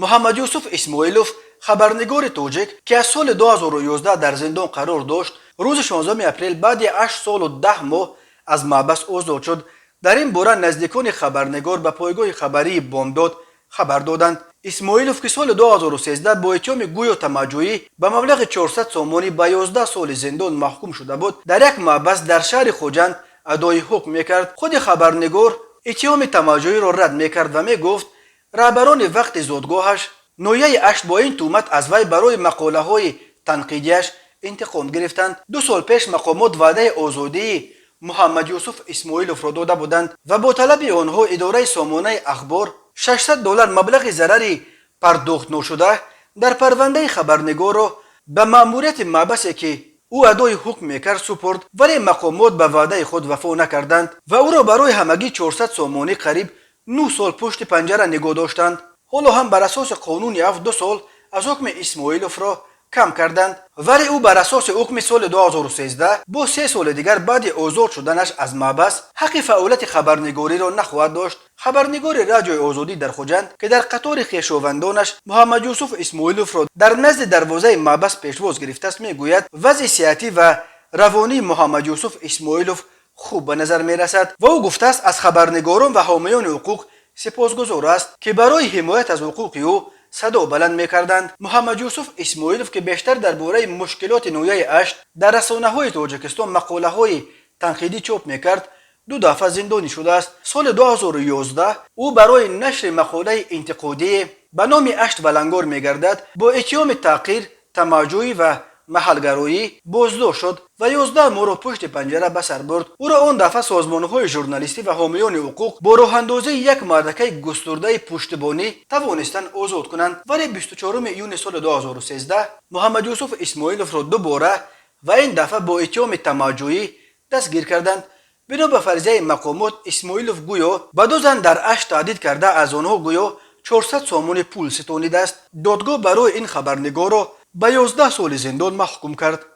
Муҳаммадюсуф Исмоилов, хабарнигори тоҷик, ки аз соли 2011 дар зиндон қарор дошт, рӯзи 16 апрел баъди 8 солу 10 моҳ аз маҳбас озод шуд. Дар ин бора наздикони хабарнигор ба пойгоҳи хабарии «Бомдод» хабар доданд. Исмоилов, ки соли 2013 бо иттиҳоми гӯё тамаъҷӯӣ ба маблағи 400 сомонӣ ба 11 соли зиндон маҳкум шуда буд, дар як маҳбас дар шаҳри Хуҷанд адои ҳукм мекард. Худи хабарнигор иттиҳоми тамаъҷӯиро рад мекард ва мегуфт, раҳбарони вақти зодгоҳаш, ноҳияи Ашт, бо ин тӯҳмат аз вай барои мақолаҳои танқидияш интиқом гирифтанд. 2 сол пеш мақомот ваъдаи озодии Муҳаммадюсуф Исмоиловро дода буданд ва бо талаби онҳо идораи сомонаи «Ахбор» 600 доллар маблағи зарари пардохтношуда дар парвандаи хабарнигорро ба маъмурияти маҳбасе, ки ӯ адои ҳукм мекард, супурд. Вале мақомот ба ваъдаи худ вафо накарданд ва ӯро барои ҳамагӣ 400 сомонӣ қариб 9 сол пушти панҷара нигоҳ доштанд. Ҳоло ҳам бар асоси қонуни афв 2 сол аз ҳукми Исмоиловро кам карданд, вале ӯ бар асоси ҳукми соли 2013 бо 3 соли дигар баъди озод шуданаш аз маҳбас ҳаққи фаъолияти хабарнигориро нахоҳад дошт. Хабарнигори Радиои Озодӣ дар Хуҷанд, ки дар қатори хешовандонаш Муҳаммадюсуф Исмоиловро дар назди дарвозаи маҳбас пешвоз гирифтааст, мегӯяд, вазъи сиҳатӣ ва равонии Муҳаммадюсуф Исмоилов хуб ба назар мерасад ва ӯ гуфтааст, аз хабарнигорон ва ҳомиёни ҳуқуқ сипосгузор аст, ки барои ҳимоят аз ҳуқуқи ӯ садо баланд мекарданд. Муҳаммадюсуф Исмоилов, ки бештар дар бораи мушкилоти ноҳияи Ашт дар расонаҳои Тоҷикистон мақолаҳои танқидӣ чоп мекард, ду дафъа зиндонӣ шудааст. Соли 2011 ӯ барои нашри мақолаи интиқодие ба номи «Ашт валангор мегардад» бо иттиҳоми таҳқир, тамаъҷӯӣ ва маҳалгароӣ боздошт шуд ва 11 моҳро пушти панҷара ба сар бурд. Ӯро он дафъа созмонҳои журналистӣ ва ҳомиёни ҳуқуқ бо роҳандозии як маъракаи густурдаи пуштибонӣ тавонистанд озод кунанд. Вале 24 июни соли 2013 Муҳаммадюсуф Исмоиловро дубора ва ин дафъа бо иттиҳоми тамаъҷӯӣ дастгир карданд. Бино ба фарзияи мақомот, Исмоилов гӯё ба ду зан дар Ашт таҳдид карда, аз онҳо гӯё 400 сомони пул ситонидааст. Додгоҳ барои ин хабарнигорро ба 11 соли зиндон маҳкум кард.